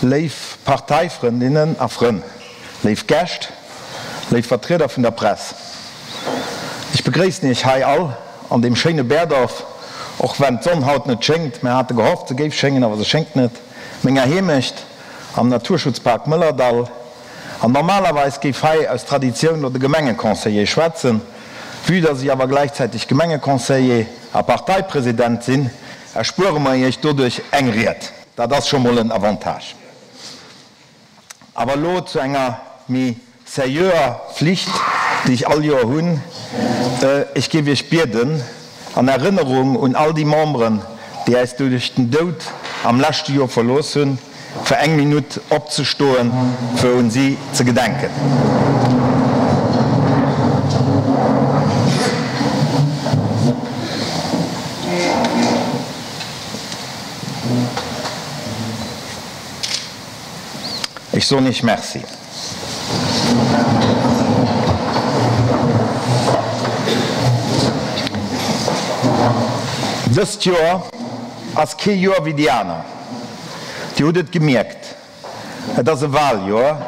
Léif Parteifrëndinnen a Frënn, léif Gäscht, léif Vertrieder vun der Press, ech begréissen Iech hei all an deem schéine Berdorf, och wenn d'Sonn haut net schéngt, mir hate gehofft se géif schéngen, awer se schéngt net, menger Heemecht am Naturschutzpark Mëllerdall. An normalerweis géif hei aus Traditioun lo de Gemengeconseiller schwätzen, vue dass ech awer gläichzäiteg Gemengeconseiller a Parteipresident sinn, erspuere mer Iech doduerch eng Ried. Dat ass scho mol en Avantage. Awer elo zu enger méi seriöer Flicht, déi ech all Joer hunn, Ech géif Iech bieden, an Erënnerung un all déi Memberen, déi äis duerch den Doud am leschte Joer verlooss hunn, fir eng Minutt opzestoen, fir un si ze gedenken. Ech soen Iech Merci. Dëst Joer ass kee Joer wéi déi aner. Dir hutt et gemierkt, et ass e Wahljoer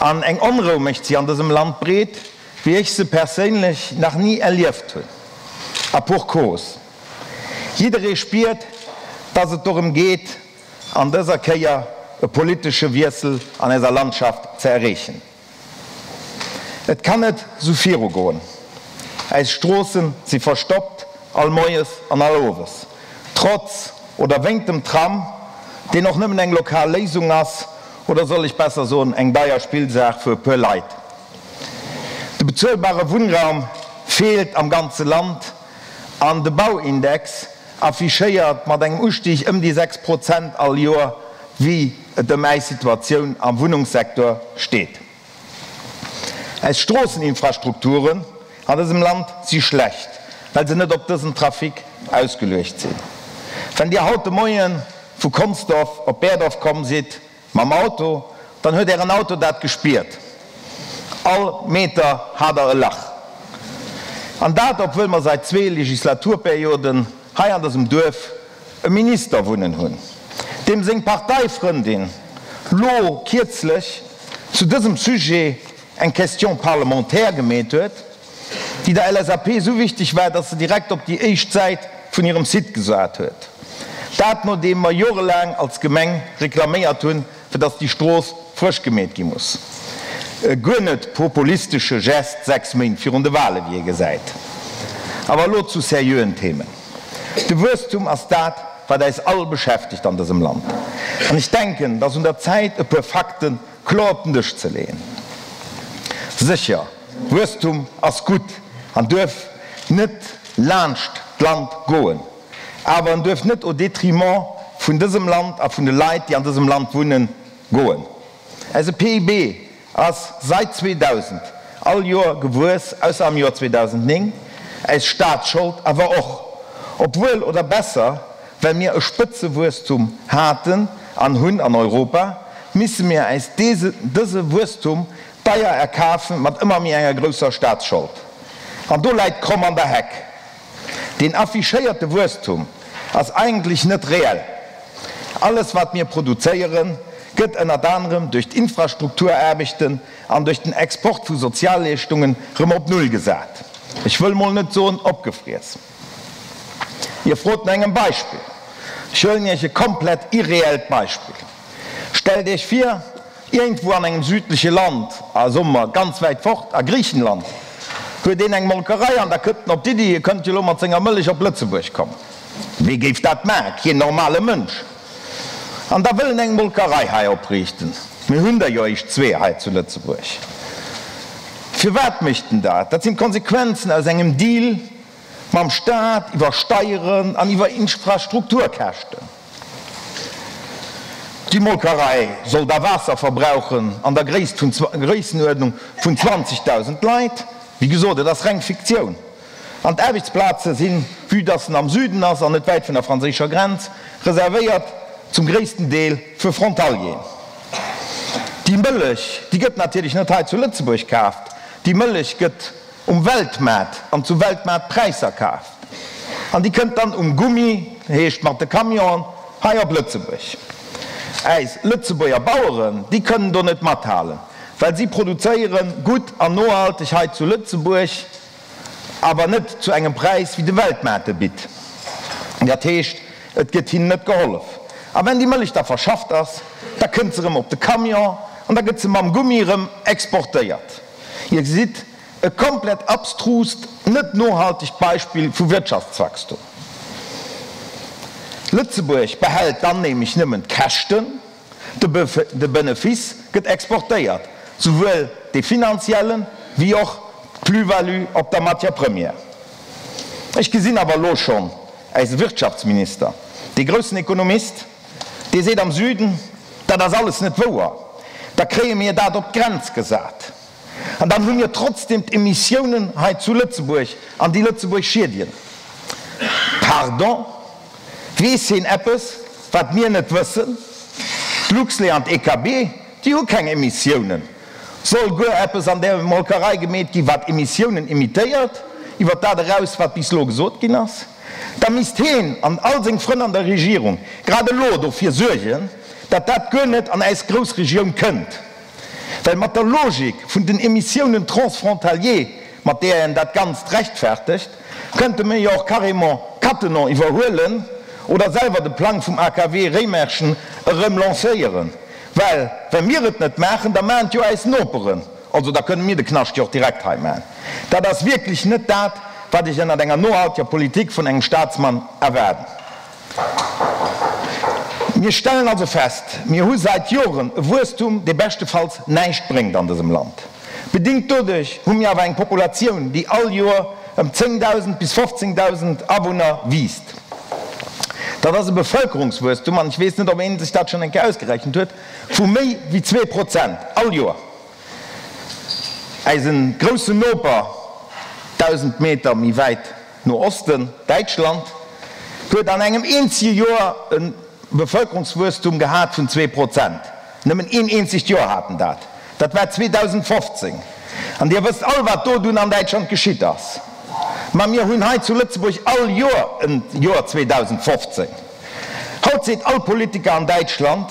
an eng Onrou mécht si an dësem Land breet, wéi ech se perséinlech nach ni erlieft hunn. A pour cause, jidderee spiert, dass et dorëm geet, an dëser Kéier e politesche Wiessel an eiser Landschaft ze erreechen. Et kann net sou viru goen. Äis Stroossen si verstoppt, all moies an all owes. Trotz oder wéint dem Tram, deen och nëmmen eng lokal Léisung ass, oder soll ech besser soen, eng deier Spillsaach fir e puer Leit. De bezuelbare Wunnraum feelt am ganze Land an de Bauindex affichéiert mat engem Ustig ëm déi 6 Prozent all Joer, wéi et ëm äis Situatioun am Wunnungssektor steet. Äis Stroosseninfrastrukturen an dësem Land si schlecht, well se net op dësen Trafic ausgeluecht sinn. Wenn Dir haut de Moie vu Consdorf op Berdorf komm sidd, Mam Auto, dann huet ären Auto dat gespiert. All Meter hat der e Lach. An dat obwuel mer seit zwee Legislaturperioden hei an dësem Duerf e Minister wunnen hunn, deem seng Parteifrëndin lo kierzlech zu dësem Sujet eng Question parlementaire gemeet huet, déi der LSAP esou wichteg war, datt se direkt op déi éischt Säit vun hirem Site gesat huet. Dat nodeem mer jorelaang als Gemeng reklaméiert hunn, fir datt déi Strooss frësch gemeet gi muss. E guer net populistesche Gest 6 Méint virun de Wale, wéi ee gesäit. Awer elo zu seriöen Themen. De Wuesstum ass dat, wat äis all beschäftegt an dësem Land. An ech denken, et ass un der Zäit, e puer Fakten kloer op den Dësch ze leeën. Sécher, Wuesstum ass gutt an duerf net laanscht d'Land goen, awer en duerf net au détriment vun dësem Land a vun de Leit, déi an dësem Land wunnen, goen. Eise PIB ass seit 2000 all Joer gewuess, ausser am Joer 2009, äis Staatsschold awer och, obwuel, oder besser, well mir e Spëtzewuesstum haten an hunn an Europa, misse mir äis dëse Wuesstum Deier erkafen mat ëmmer méi enger grousser Staatsschold. An do läit d'Kromm an der Heck. Deen affichéierte Wuesstum ass eigentlech net reell. Alles wat mir produzéieren, gëtt ënnert anerem duerch d'Infrastrukturaarbechten an duerch den Export vu Sozialleeschtungen rëm op Null gesat. Ech wëll mol net soen opgefriess. Dir frot no engem Beispill. Ech huelen Iech e komplett irreellt Beispill. Stellt Iech vir, iergendwou an engem südleche Land, a soe mer ganz wäit fort, a Griichenland, huet een eng Molkerei an da kënnt en op d'Iddi, e kënnt jo elo mat senger Mëllech op Lëtzebuerg kommen. Wee géif dat maachen? Keen normale Mënsch. An da wëll en eng Molkerei hei opriichten. Mir hunn der jo eréischt zwee hei zu Lëtzebuerg. Firwat mécht en dat? Dat sinn d'Konsequenzen aus engem Deal mam Staat iwwer Steieren an iwwer Infrastrukturkäschten. Déi Molkerei soll da Waasser verbrauchen an der Gréisst vun Gréissenuerdnung vun 20.000 Leit. Wéi gesot, et ass reng Fiktioun. An d'Aarbechtsplaze sinn, vue dass en am Süden ass an net wäit vun der franséischer Grenz, reservéiert zum gréissten Deel fir Frontalieren. Déi Mëllech, déi gëtt natierlech net hei zu Lëtzebuerg kaaft, déi Mëllech gëtt um Weltmaart an zu Weltmaartpräisser kaaft an déi kënnt dann um Gummi, heescht mat de Camionen, hei op Lëtzebuerg. Äis Lëtzebuerger Baueren, déi kënnen do net mathalen, well si produzéiere gutt an nohalteg hei zu Lëtzebuerg, awer net zu engem Präis wéi de Weltmaart e bitt. Dat heescht, et gëtt hinnen net gehollef. A wenn déi Mëllech da verschafft ass, da kënnt se erëm op de Camion an da gëtt se mam Gummi erëm exportéiert. Dir gesitt, e komplett abstrust, net nohaltegt Beispill vu Wirtschaftswachstum. Lëtzebuerg behält dann nämlech nëmmen d'Käschten. De Benefice gëtt exportéiert, souwuel dee finanziellen, wéi och d'Plus-value op der Matière première. Ech gesinn awer elo schonn äise Wirtschaftsminister, dee groussen Ekonomist, dee seet am Süden, dat ass alles net wouer, da kréie mir dat op d'Grenz gesat an dann hu mir trotzdem d'Emissiounen hei zu Lëtzebuerg an déi Lëtzebuerg schiedien. Pardon? Weess heen eppes, wat mir net wëssen? D'Luxlait an d'EKB, déi hu keng Emissiounen. Soll guer eppes an där Molkerei gemeet gi wat Emissiounen imitéiert, iwwer dat eraus wat bis lo gesot ginn ass? Da misst heen an all seng Frënn an der Regierung grad elo dofir suergen, datt dat guer net an äis Groussregioun kënnt. Well mat der Logik vun den Emissiounen transfrontalier, mat där en dat Ganzt rechtfertegt, kënnte mir jo och carrément Cattenom iwwerhuelen oder selwer de Plang vum AKW Réimerschen erëm lancéieren. Well wa mir et net maachen, da maachen et jo äis Noperen. Also da kënne mir de Knascht jo och direkt hei maachen. Dat ass wierklech net dat, wat ech ënnert enger nohalteger Politik vun engem Staatsmann erwaarden. Mir stellen also fest, Mir hu säit Joren e Wuesstum, dee beschtefalls näischt bréngt an dësem Land. Bedingt doduerch hu mir awer eng Populatioun, déi all Joer ëm 10.000 bis 15.000 Awunner wiisst. Dat ass e Bevëlkerungswuesstum, an ech weess net, ob een sech dat schonn eng Kéier ausgerechent huet, vu méi wéi 2% all Joer. Eise groussen Noper, 1.000 Meter méi wäit No Osten, Däitschland huet an engem eenzege Joer e Bevëlkerungswuesstum gehat vun 2%. Nëmmen een eenzegt Joer hat en dat. Dat war 2015. An Dir wësst all, wat do dunn an Däitschland geschitt ass. Ma mir hunn hei zu Lëtzebuerg all Joer en Joer 2015. Haut seet all Politiker an Däitschland,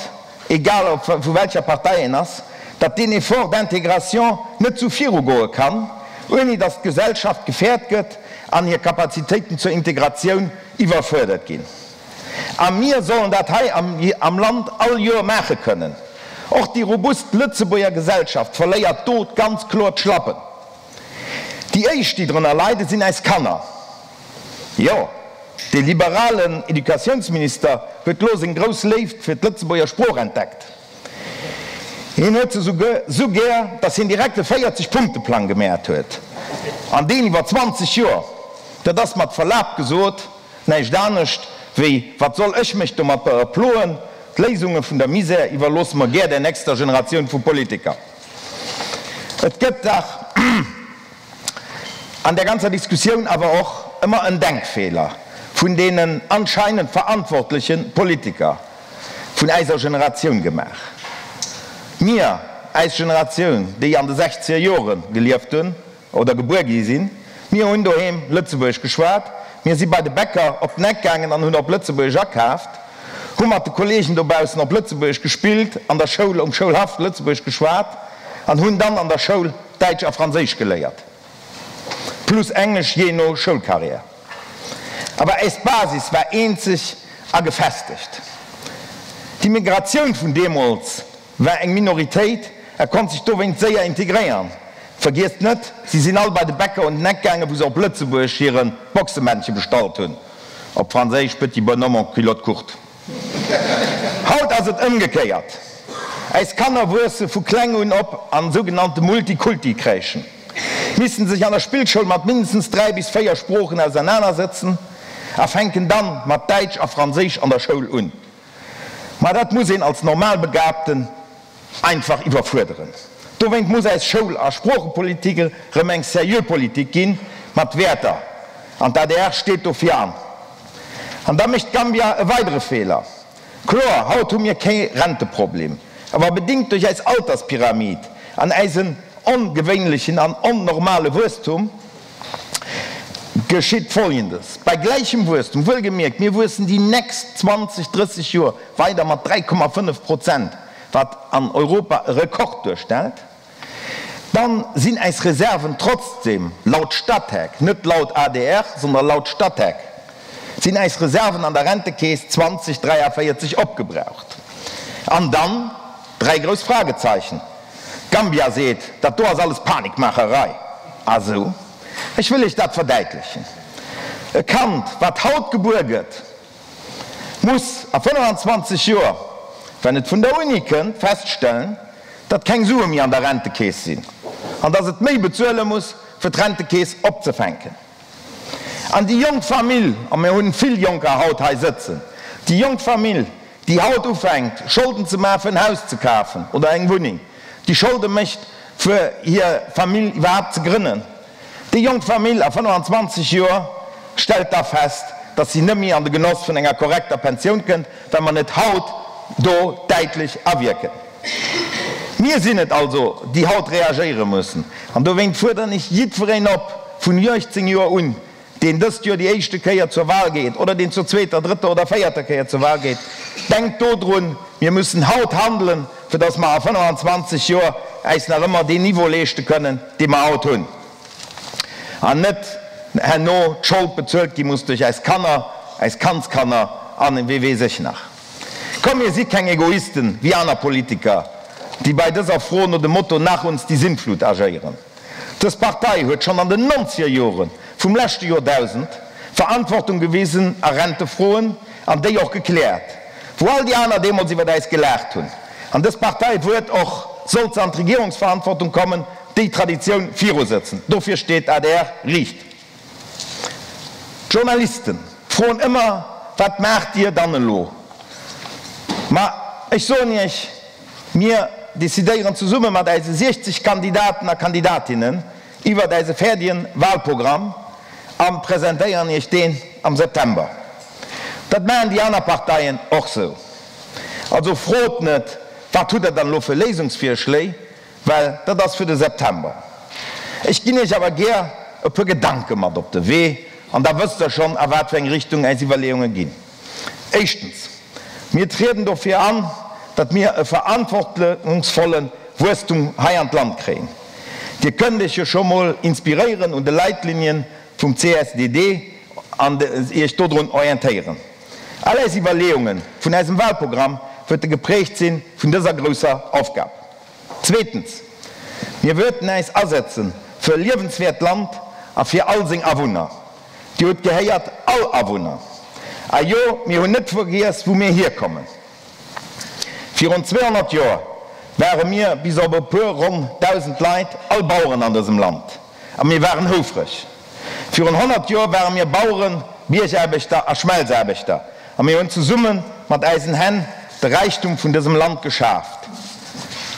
egal ob vu welcher Partei een ass, datt deen Effort d'intégration net sou virugoe kann, ouni datt d'Gesellschaft gefäert gëtt an hir Kapazitéiten zur Integratioun iwwerfuerdert ginn. A mir sollen dat hei am Land all Joer maache kënnen. Och déi robust Lëtzebuerger Gesellschaft verléiert do ganz kloer d'Schlappen. Déi éischt, déi drënner leiden, sinn äis Kanner. Jo, dee liberalen Educatiounsminister huet lo seng grouss Léift fir d'Lëtzebuerger Sprooch entdeckt. Hien huet se sou gär, datt hien direkt e 40 Punkte Plang gemäert huet. An deen iwwer 20 Joer. Dat ass mat Verlab gesot näischt anescht wéi, Wat soll ech mech domatter ploen? D'Léisunge vun der Misär iwwerloosse mer gär der nächster Generatioun vu Politiker. Et gëtt dach. An där ganzer Diskussioun awer och ëmmer en Denkfeeler vun deenen anscheinend verantwortleche Politiker vun äiser Generatioun gemaach. Mir, äis Generatioun, déi an de sechzeger Jore gelieft hunn oder gebuer gi sinn, mir hunn doheem Lëtzebuergesch geschwat, mir si bei de Bäcker op den Eck gaangen an hunn op Lëtzebuergesch akaaft, hu mat de Kollegen dobaussen op Lëtzebuergesch gespillt, an der Schoul, um Schoulhaff Lëtzebuergesch geschwat an hunn dann an der Schoul Däitsch a Franséisch geléiert, plus Englesch jee no Schoulcarrière. Awer äis Basis war eenzeg a gefestegt. D'Immigratioun vun deemools war eng Minoritéit a konnt sech dowéint séier integréiern. Vergiesst net, si sinn all bei de Bäcker un den Eck gaangen, wou se op Lëtzebuergesch hire Boxemännche bestallt hunn, op Franséisch petit bonhomme en culotte courte. Haut ass et ëmgekéiert. Äis Kanner wuesse vu kleng un op an sougenannte Multikulti-Crèchen, missten sech an der Spillschoul mat mindestens 3 bis 4 Sproochen ausernanersëtzen a fänken dann mat Däitsch a Franséisch an der Schoul un. Ma dat muss een als Normalbegabten einfach iwwerfuerderen. Dowéint muss äis Schoul a Sproochepolitik erëm eng seriö Politik ginn, mat Wäerter. An d'ADR steet dofir an. An da mécht Gambia e weidere Feeler. Kloer, haut hu mir kee Renteproblem, awer bedingt duerch äis Alterspyramid an äisen ongewéinlechen an onnormale Wuesstum. Geschitt Folgendes, Bei gläichem Wuesstum, wuelgemierkt, mir wuessen déi nächst 20, 30 Joer weider mat 3,5 Prozent, wat an Europa e Rekord duerstellt, dann sinn äis Reserven trotzdem, laut Statec, net laut adr, sondern laut Statec, sinn äis Reserven an der Rentekeess 2043 opgebraucht. An dann dräi grouss Fragezeichen. Gambia seet, dat do ass alles Panikmaacherei. Ah sou? Ech wëll Iech dat verdäitlechen. E Kand, wat haut gebuer gëtt, muss a 25 Joer, wenn et vun der Uni kënnt, feststellen, datt keng Sue méi an der Rentekeess sinn an datt et méi bezuele muss, fir d'Rentekeess opzefänken. An déi jonk Famill, a mir hunn vill Jonker haut hei sëtzen, déi jonk Famill, déi haut ufänkt, Scholden ze maachen, fir en Haus ze kafen oder eng Wunneng, déi Scholde mécht, fir hir Famill iwwerhaapt ze grënnen, Déi jonk Famill a 25 Joer stellt da fest, datt si net méi an de Genoss vun enger korrekter Pensioun kënnt, well mer net haut do däitlech awierken. Mir sinn et also, déi haut reagéiere mussen. An dowéint fuerderen ech jiddwereen op, vun 18 Joer un, deen dëst Joer déi éischte Kéier zur Wahl geet oder deen zur zweeter, drëtter oder véierter Kéier zur Wahl geet, Denkt dodrun, mir mussen haut handelen, fir datt mer a 25 Joer äis nach ëmmer deen Niveau leeschte kënnen, dee mer haut hunn, an net herno d'Schold bezuelt gi muss duerch äis Kanner, äis Kandskanner an wee weess ech nach. Komm, mir si keng Egoisten wéi aner Politiker, déi bei dëser Fro no dem Motto nach uns die Sintflut agéieren. Dës Partei huet schonn an den nonzeger Jore vum leschte Joerdausend Verantwortung gewisen a Rentefroen an déi och gekläert, wou all déi aner deemools iwwert äis gelaacht hunn. An dës Partei wuert och, sollt se an d'Regierungsverantwortung kommen, déi Traditioun virusëtzen. Dofir steet d'ADR riicht. D'Journalisten froen ëmmer, Wat maacht Dir dann elo? Ma ech soen Iech, Mir decidéieren zesumme mat äise 60 Kandidaten a Kandidatinnen iwwert äise fäerdegen Wahlprogramm a presentéieren Iech deen am September. Dat maachen déi aner Parteien och sou. Also frot net, Wat hutt Der dann elo fir Léisungsvirschléi? Well dat ass fir de September. Ech ginn Iech awer gär e puer Gedanke mat op de Wee an da wësst Der schonn, a wat fir eng Richtung äis Iwwerleeunge ginn. Éischtens, mir trieden dofir an, datt mir e verantwortungsvolle Wuesstum hei an d'Land kréien. Dir kënnt Iech jo scho mol inspiréieren un de Leitlinien vum CSDD an Iech dodrun orientéieren. All äis Iwwerleeunge vun äisem Wahlprogramm wëerte geprägt si vun dëser grousser Aufgab. Zweetens, mir wëerten äis asetze fir e liewenswäert Land a fir all seng Awunner. Dir hutt gehéiert, all Awunner. A jo, mir hunn net vergiess, wou mir hierkommen. Virun 200 Joer ware mir, bis op e puer ronn 1.000 Leit, all Baueren an dësem Land. A mir waren houfreg. Virun 100 Joer ware mir Baueren, Biergaarbechter a Schmelzaarbechter a mir hunn zesumme mat äisen Hänn de Räichtum vun dësem Land geschaaft.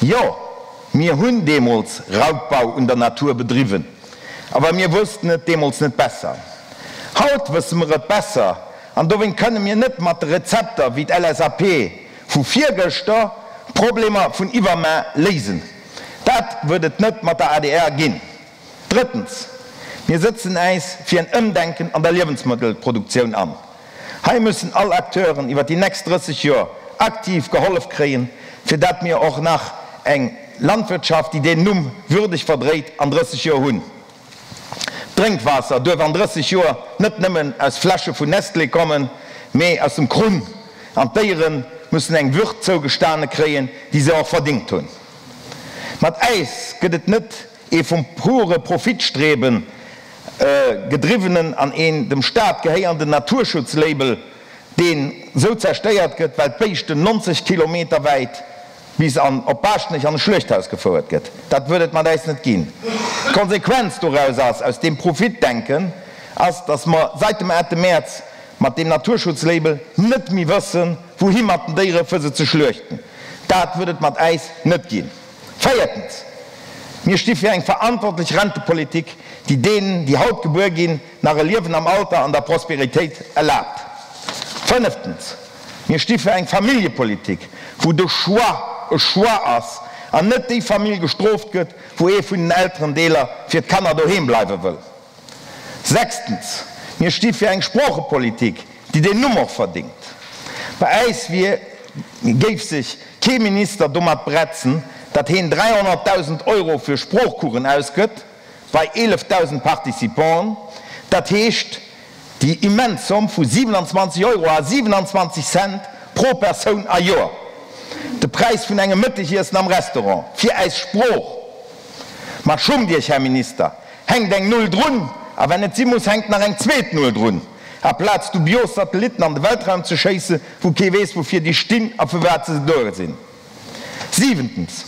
Jo, mir hunn deemools Raubbau un der Natur bedriwwen, awer mir wussten et deemools net besser. Haut wësse mer et besser an dowéint kënne mir net mat de Rezepter wéi d'LSAP vu virgëschter d'Problemer vun iwwermaer léisen. Dat wëert et net mat der adr ginn. Drëttens, mir sëtzen äis fir en Ëmdenken an der Liewensmëttelproduktioun an. Hei müssen all Acteuren iwwer déi nächst 30 Joer aktiv gehollef kréien, fir dat mir och nach eng Landwirtschaft, déi deen Numm würdeg verdréit, an 30 Joer hunn. D'Drénkwaasser duerf an 30 Joer net nëmmen aus Fläsche vun Nestlé kommen, mee aus dem Krunn, an d'Déiere müssen eng Würd zougestane kréien, déi se och verdingt hunn. Mat äis gëtt et net ee vum pure Profitstreben gedriwwenen an een dem Staat gehéiernden Naturschutzlabel, deen sou zerstéiert gëtt, well d'Béischten 90 Kilometer wäit bis an op Baaschtnech an e Schluechthaus gefouert gëtt. Dat wëll et mat äis net ginn. D'Konsequenz doraus ass, aus deem Profitdenken ass, datt mer seit dem 8 Mäerz mat deem Naturschutzlabel net méi wëssen, wouhi mat den Déiere fir se ze schluechten. Dat wëll et mat äis net ginn. Véiertens, Mir sti fir eng verantwortlech Rentepolitik, déi deenen, déi haut gebuer ginn, nach e Liewen am Alter an der Prosperitéit erlaabt. Fënneftens, Mir sti fir eng Familljepolitik, wou de Choix e Choix ass an net déi Famill gestrooft gëtt, wou ee vun den Elterendeeler fir d'Kanner doheem bleiwe wëll. Sechstens, Mir sti fir eng Sproochepolitik, déi deen Numm och verdingt. Bei äis wier, géif sech kee Minister domat bretzen, datt heen 300.000 Euro fir Sproochcoursen ausgëtt, bei 11.000 Participanten, dat heescht déi immens Somm vu 27 Euro a 27 Cent pro Persoun a Joer, de Präis vun engem Mëttegiessen am Restaurant, fir äis Sprooch. Ma schummt Iech, Här Minister, hänkt eng Null drun, a wenn et si muss, hänkt nach eng zweet Null drun, aplaz dubios Satellitten an de Weltraum ze schéisse wou kee weess, woufir déi stinn a firwat se do sinn. Siwentens,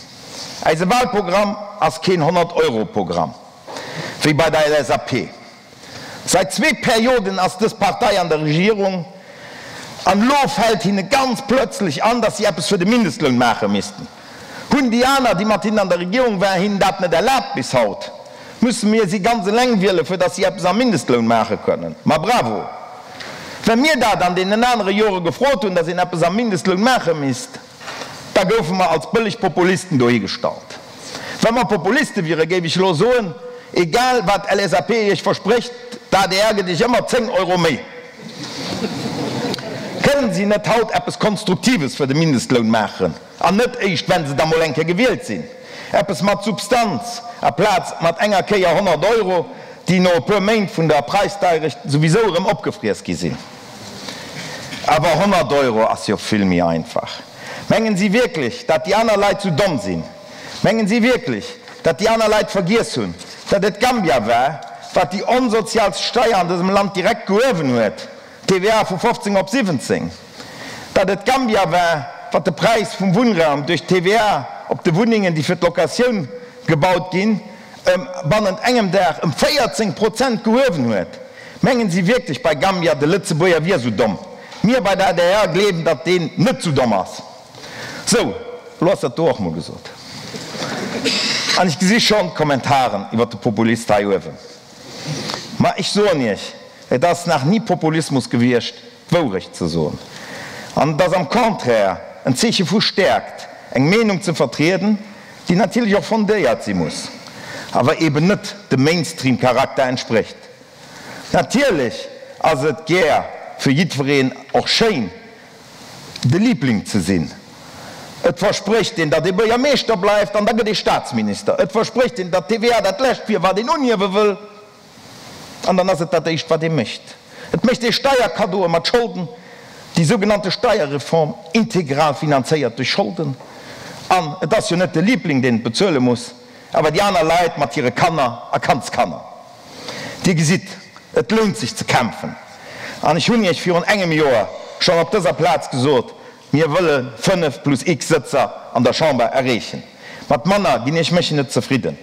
Eise Wahlprogramm ass keen 100 Euro Programm, wéi bei der LSAP. Seit zwee Perioden ass dës Partei an der Regierung an elo fält hinne ganz plötzlech an, dass si eppes fir de Mindestloun maache missten. Hunn déi aner, déi mat hinnen an der Regierung waren, hinnen dat net erlaabt bis haut? Musse mir si ganz eleng wielen, fir dass si eppes am Mindestloun maache kënnen? Ma bravo! Well mir dat an deenen anere Jore gefrot hunn, dass een eppes am Mindestloun maache misst, Da goufe mer als bëlleg Populisten dohigestallt. Wa mer Populiste wieren, géif ech elo soen, Egal wat d'LSAP Iech versprécht, d'ADR gëtt Iech ëmmer 10 Euro méi. Kënnen si net haut eppes Konstruktives fir de Mindestloun maachen an net éischt, wenn se da mol eng Kéier gewielt sinn? Eppes mat Substanz, aplaz mat enger Kéier 100 Euro, déi no e puer Méint vun der Praisdeierecht souwisou erëm opgefriess gi sinn. Awer 100 Euro ass jo vill méi einfach. Mengen si wierklech, dat déi aner Leit sou domm sinn? Mengen si wierklech, dat déi aner Leit vergiess hunn, dat et Gambia war, wat déi onsozialst Steier an dësem Land direkt gehuewen huet, d'TVA vu 15 op 17? Dat et Gambia war, wat de Präis vum Wunnraum duerch d'TVA op de Wunnengen, déi fir d'Locatioun gebaut ginn, ëm bannent engem Dag ëm 14 Prozent gehuewen huet? Mengen si wierklech bei Gambia, de Lëtzebuerger wier sou domm? Mir bei der adr gleewen, datt deen net sou domm ass. Sou, elo ass dat do och mol gesot. An ech gesi schonn d'Kommentaren iwwer de Populist hei uewen. Ma ech soen Iech, et ass nach ni Populismus gewiescht, d'Wourecht ze soen. An et ass am Contraire en Zeeche vu Stäerkt, eng Meenung ze vertrieden, déi natierlech och fondéiert si muss, awer eben net dem Mainstream-Charakter entsprécht. Natierlech ass et gär fir jiddwereen och schéin, de Liebling ze sinn. Et versprécht een, datt ee Buergermeeschter bleift, an da gëtt ee Staatsminister. Et versprécht een, datt d'TVA dat lescht wier, wat een unhiewe wëll. An dann ass et dat éischt wat ee mécht, et mécht ee Steierkaddoe mat Scholden, déi sougenannte Steierreform integral finanzéiert duerch Scholden. An et ass jo net de Liebling deen et bezuele muss, awer déi aner Leit mat hire Kanner a Kandskanner. Dir gesitt, et lount sech ze kämpfen. An ech hunn Iech virun engem Joer schonn op dëser Plaz gesot, mir wëlle 5 plus X Sëtzer an der Chamber erreechen. Mat manner ginn ech mech net zefridden.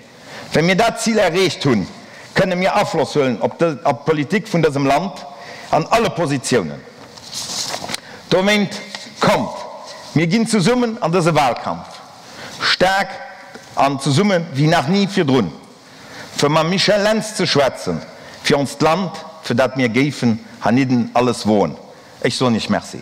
Wa mir dat Zil erreecht hunn, kënne mir Afloss huelen op d'Politik vun dësem Land an alle Positiounen. Dowéint, kommt, mir ginn zesummen an dëse Wahlkampf, staark an zesumme wéi nach ni virdrun, fir mam Michel Lentz ze schwätzen, fir onst Land, fir dat mir géifen heinidden alles woen. Ech soen Iech Merci.